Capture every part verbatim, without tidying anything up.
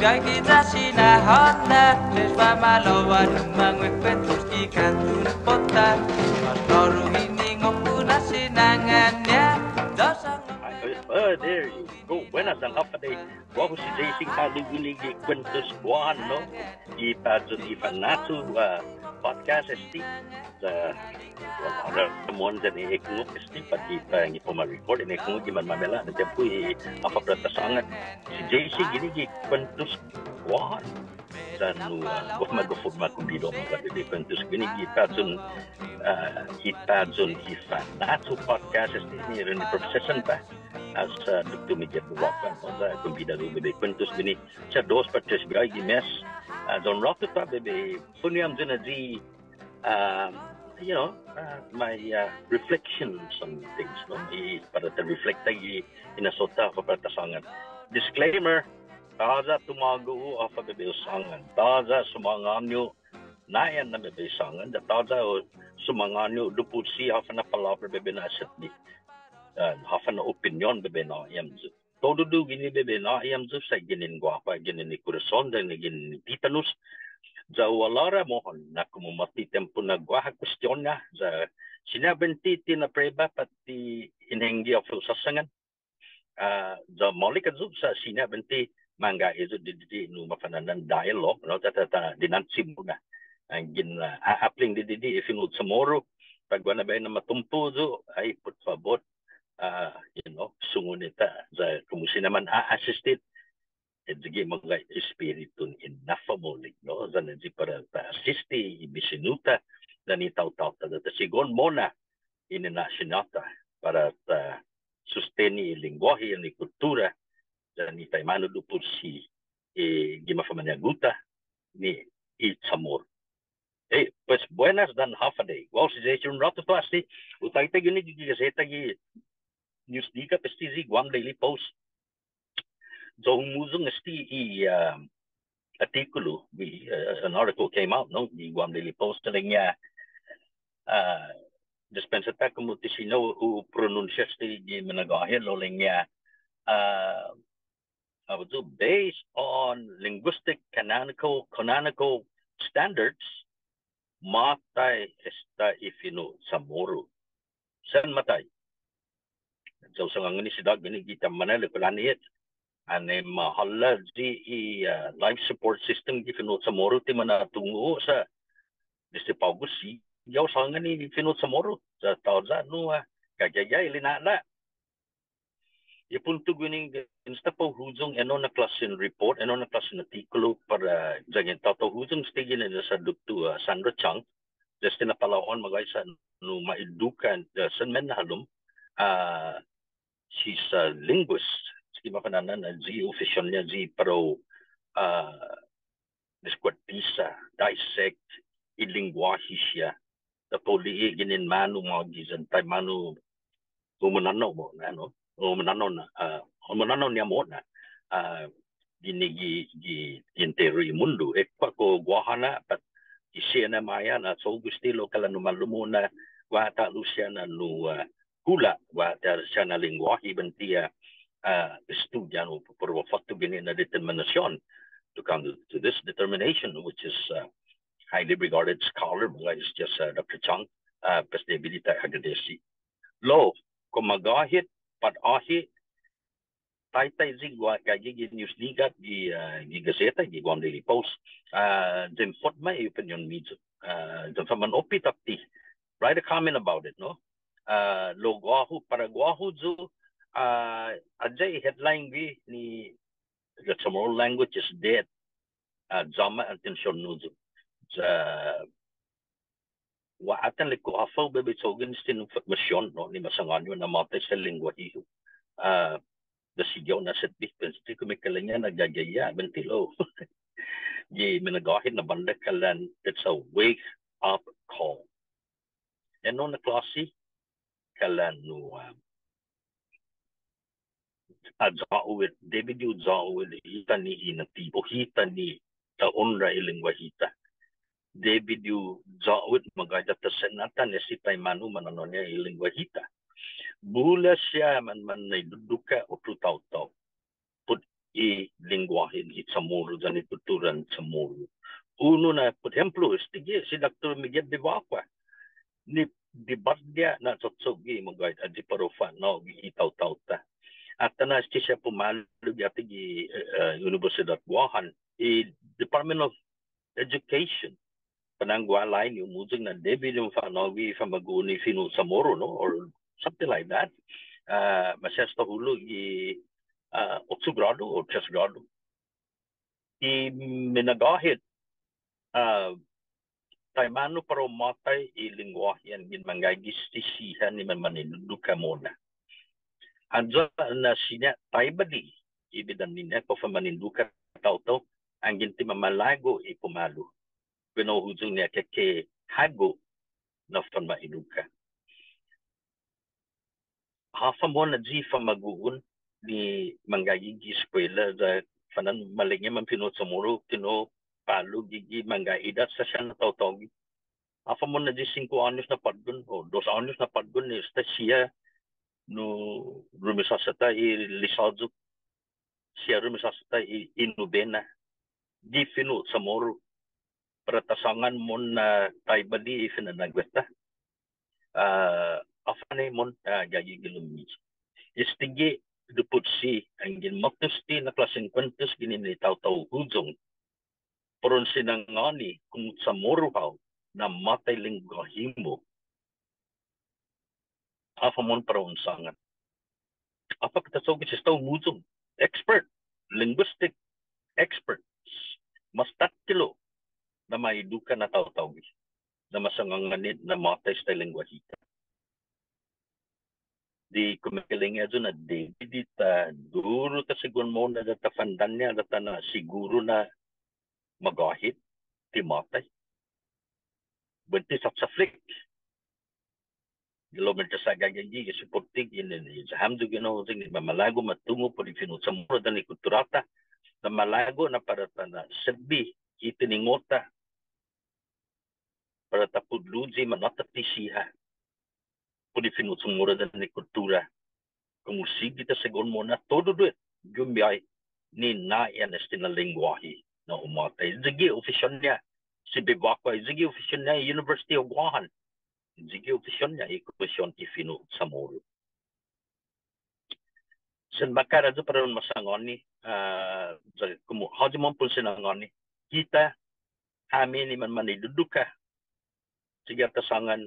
Gaige ya siña hånda, tres pa' malago' nu manguekuentos gi kanton Potta. Mas klåru i ningo' put na sinangån-ña. Dos ang— Ay, ay, oh, there you go. Buenas yan håfa adai. Guåhu si J C Kalu guini gi Kuentos Guåhan, no? Gi Payong i Fanachu, uh, podcast este. Sa', well, other someone yan i ekungok este, pat i pa-, i puma-record, i ekungok i manmamaila' na tiempo i håfa para ta sångan. Si J C guini gi Kuentos Guåhan. Sa' nu, uh, gof ma-, gof ma-, kumbida ma-, gi Kuentos guini gi Payong, uh, gi Payong i Fanachu podcast este ni Rene Profession pa. As, uh, Doktor Miguel Roca, no, sa' kumbida yu' bai bai kuentos guini. Sa' dos pat tres biåhi gi mes. Uh, ya un råtu ha' bai bai pongo hamyo na i um, you know, uh, my, uh, reflections on things, no? I para ta reflekta i hinasso-ta håfa para ta sångan. Disclaimer, tåya' tumago' yu' håfa bai bai hu sångan. Tåya' sumångan yu' na yan na bai bai sångan. Ya tåya' sumångan yu' dupotsi håfa na palåbra bai bai na'setbe. Uh, håfa na opinion bai bai nå'i hamyo. Todu guini bai bai nå'i hamyo sa' ginen guaha, ginen i korason, yan ginen i titanos. Ya hu alara mohon na komu måtto i tiempo na guaha kuestion-ña, ya siña buente ti na prueba pat ti in hengge håfa hu såsangan. Ah, ya maolek ayu sa' siña buente manggai ayu didide' nu mafa'na'an dialogue, no, ta, ta, ta, dinanche mo'na. Anggen, ah, a, a'aplang didide' i fino' CHamoru, på'go na biahi na matumpo yu', ai, put fabot, ah, you know, sungon hita, ya komu siña man a-, asiste, ayu gi magåhet i espiritun inafa'maolek, no? Yan ayu para ta asiste i bisinu-ta, yan i taotao-ta, ya ta sigi mo'na, i nina'siñå-ta, para ta susteni i lengguåhi yan i kuttura, yan i taimanu dupotsi, eh, gi mafa'mañago'-ta, ni i CHamoru. Eh, pues, buenas yan håfa adai. Guåhu si J C, un råtu ha' este, hu taitai guini gi, gi gaseta gi news, ni ka pesti i Guam Daily Post. Ya humuyong este i, ah, attikulu, i, ah, an article came out, no, i Guam Daily Post, ilek-ña, ah, dispensa ta' komu ti siña hu pronunsia este gi minagåhet, lao ilek-ña, ah, håfa ayu, based on linguistic canonical, canonical standards, måtai esta i fino' CHamoru. Sen måtai. Ya hu sangångani si Doc guini gi taimanu, ilek-ña, annai mahåla i, i, ah, life support system gi fino' CHamoru ti mana'tungo' sa' desde på'go sigi hao sångan i fino' CHamoru. Sa' tåya' nu, ah, gaige i lina'la'. I punto guini, esta para hu huyong enao na klåsen report, enao na klåsen attikulu para yanggen taotao huyong este guini sa' Doktu, ah, Sandra Chung, desde na palao'an magåhet sa' nu ma eduka, ah, sen menhålom, ah, she's a linguist, sigi mafa'na'an, ah, i ofisyon-ña i para u, ah, diskutisa, dissect i lengguåhi siha. Ti para u li'e' ginen månu mågi yan taimanu umunånao mo'na, no? Umunånao na, ah, umunånao-ña mo'na, ah, guini gi, gi entero i mundo. Ekua' kao guaha na, pat i siha na mañaina, sa' hu gustaha lao kalan nu malu mo'na, guaha ta'lo siha na nu, ah, kulan, guaha ta'lo siha na lengguåhi buente, ah, estudian, para u fåtto guini na determinasyon, to come to this determination, which is, uh, highly regarded scholar, magåhet, is just, uh, Doctor Chung, uh, pues debi di ta agradesi. Lao, kao magåhet, pat åhe', taitai yu' guaha gaige gi news ni ga'et gi, uh, gi gaseta, gi Guam Daily Post. Uh, ya in fotma i opinyon-miyu. Uh, ya in fotma man oppe tåtte. Write a comment about it, no? Uh, lao guåhu, para guåhu yu', uh, ayu i headline guini, the Chamorro language is dead. Uh, ya-mu atension nu yu'. Ya, Wa atan ilek-hu håfa bai bai cho'gue este na information, no, ni masangåni yu' na måtai esta i lengguåhi-hu. Ah, ya sigi hao na'setbe, pensa ti komu ilek-ña na gaige ha' buente lao. Gi minagåhet na bånda kalan, it's a wake up call. Enao na klåse, kalan nu, ah, ha yå' yu' hit, debi di hu yå' yu' hit, hita ni i natibu, hita ni ta onra i lengguåhi-ta. Debi di hu yå' yu' hit, magåhet ya ta sen atan este taimanu mana'nå'ña i lengguåhi-ta. Bula siha man, man na'dodokka' otro taotao. Put i lengguåhen i Chamoru yan i kutturan Chamoru. Unu na, por ehemplo, estague' si Doktor Miguel Bevacqua, ni dibåtde na cho'cho'gue i magåhet ayu para u fa'nå'gue i taotao-ta. Atan na este siha pumalu gi atan gi, eh, eh, Universidåt Guåhan, i Department of Education. Para un guaha lahi ni humuyong na debi di un fa'nå'gue i famagu'on i fino' Chamoru, no? Or something like that. Ah, maseha esta hulo' gi, ah, otro grado o tres grado. I minagåhet, ah, taimanu para u måtai i lengguåhi yanggen manggaige este siha ni manmane'duduka mo'na. Ayu na siña taibali i bidan-ñiha kao fanmane'duka taotao, anggen ti mamalago' i pumalu. Guini na huyong-ña ke, ke hågu na fanmane'duka. Håfa mohon ayu i famagu'on ni manggaige gi eskuela ya fana'an maolekña manfino' Chamoru, fino' palu gi, gi manggaige idåt esta siha na taotao gi. Håfa mohon ayu i singko åños na påtgon, o dos åños na påtgon, esta siha nu rumesåsata i lisåyu, siha rumesåsata i, i nubena gi fino' Chamoru, para ta sångan mohon na taibali i fina'nå'gue-ta. Ah, håfa mohon, ah, gaige gi lokkue'. Estague' dipotsi, anggen måtto este na klåsen kuentos guini ni taotao huyong. Para un sinangåni komu Chamoru hao na måtai lengguåhi-mu. Håfa mohon para un sångan. Håfa para ta cho'gue si esta humuyong. Expert, linguistic experts. Mås takkilo' na ma eduka na taotao gi. Na ma sangångani na måtai esta i lengguåhi-ta. Di kumekeilek-ña ayu na debi di ta duru ta según mo'na ya ta fandanña' ya ta na'siguru na magåhet ti måtai. Buente chachaflek. Lao mientras ha' gaige gi, gi siporte gi ni, ni hamyo guini na huyong ni mamalago' ma tungo' put i fino' Chamoru yan i kuttura-ta. Na malago' na para ta na'setbe i tiningo'-ta para ta put luyi manåtati siha put i fino' Chamoru yan i kuttura. Komu sigi ta según mo'na todu i, gi un biåhi ni nå'i este na lengguåhi na u måtai. Ayu gi ofision-ña si Bevacqua, ayu gi ofision-ña i University of Guåhan, ayu gi ofision-ña i Kumision i Fino' Chamoru. Sen makkat ayu para un ma sangåni, ah, sa' komu håyi mohon pun sinangåni. Kita, hami ni man, manmane'duduka. Sigi ta sångan,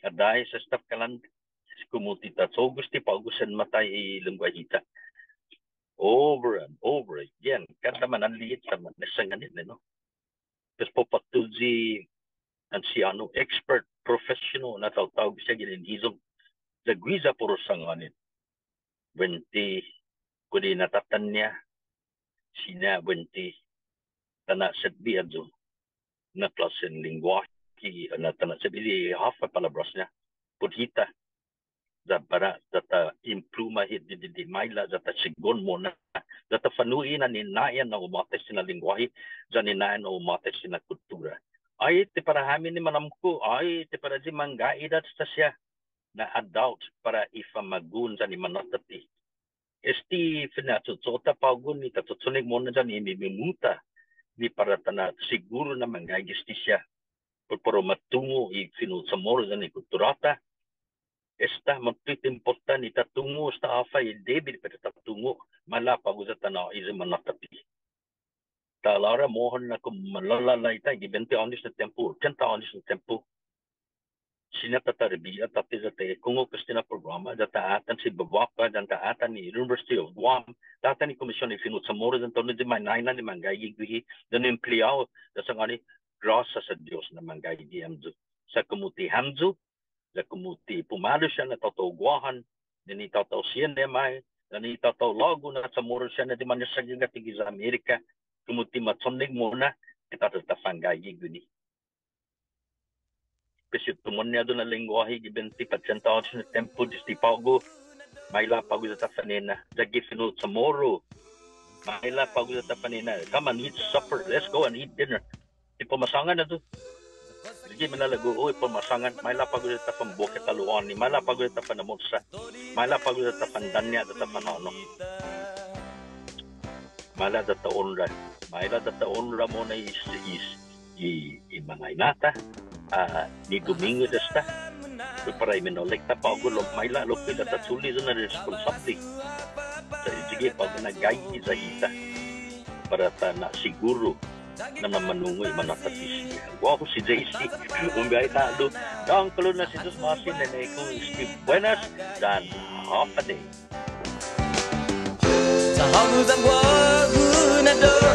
adahi sa' esta kalan, komu ti ta cho'gue este på'go sen måtai i lengguåhi-ta. Over and over again. Kada manali'e' ta ma, na sangåni, no? Pues para u påtuyi ansiånu, expert, professional na taotao gi siha ginen hiyong, ya guiya para u sangåni. Buente, put i na'tatan-ña, siña buente, ta na'setbe ayu na klåsen lengguåhi, na ta na'setbe i håfa palåbras-ña, put hita, ya para, ya ta impruma hit di, di, di maila', ya ta según mo'na, ya ta fanu'i na nina'an na u måtai este na lengguåhi, ya nina'an na u måtai este na kuttura. Ai, ti para hami ni manåmko', ai, ti para ayu i manggaige idåt esta siha na adult para i famagu'on yan i manåtati. Este fina'cho'cho'-ta på'go ni ta chochonnek mo'na yan i mimimu-ta ni para ta na'siguru na manggaige este siha. Put para u ma tungo' i fino' Chamoru yan i kuttura-ta. Esta måtto i tiempo-ta ni ta tungo' esta håfa i debi para ta tungo'. Maila' på'go ya ta nå'i i manåtati. Ta la'la' mohon na komu malåla'la' hit gi bente åños na tiempo, trenta åños na tiempo. Siña ta, ta rebiha tåtte ya ta ekungok este na programa, ya ta atan si Bevacqua, ya ta atan i University of Guam, ta atan i Kumision i Fino' Chamoru, ya todu i mañaina ni manggaige guihi, ya empleyåo, ya sangåni, grasias a Dios na manggaige hamyo. Sa' komu ti hamyo, ya komu ti pumalu siha na taotao Guåhan, yan i taotao C N M I, yan i taotao lågu na Chamoru siha na dimañasaga gi giya Amerika, komu ti ma chonnek mo'na, ti ta, ta fanggaige guini. Pues i tumungo' ayu na lengguåhi gi bente pat trenta åños na tiempo desde på'go, maila' på'go ya ta fanena, ya gi fino' Chamoru, maila' på'go ya ta fanena, come and eat supper, let's go and eat dinner. Ti para u ma sångan ayu. Sigi minalago', o, i para u ma sångan, maila' på'go ya ta fanboka talo'åni, maila' på'go ya ta fanalmotsa, maila' på'go ya ta fandanña', ya ta fanhånao. Maila' ya ta onra, maila' ya ta onra mo'na i, i, i, i mangaina-ta, ah, ni dumingu esta. Lao para i minolekta på'go lao maila' lokkue' ya ta chule' ya na responsåble. Sa' ayu ha' på'go na gaige ya hita. Para ta na'siguru na mamanungo' i manatatte siha. Guåhu si J C. Un biahi ta'lo. Dångkolo na si Yu'os ma'åse', nene-ku este buenas yan håfa adai. Sa' hågu yan guåhu na dos.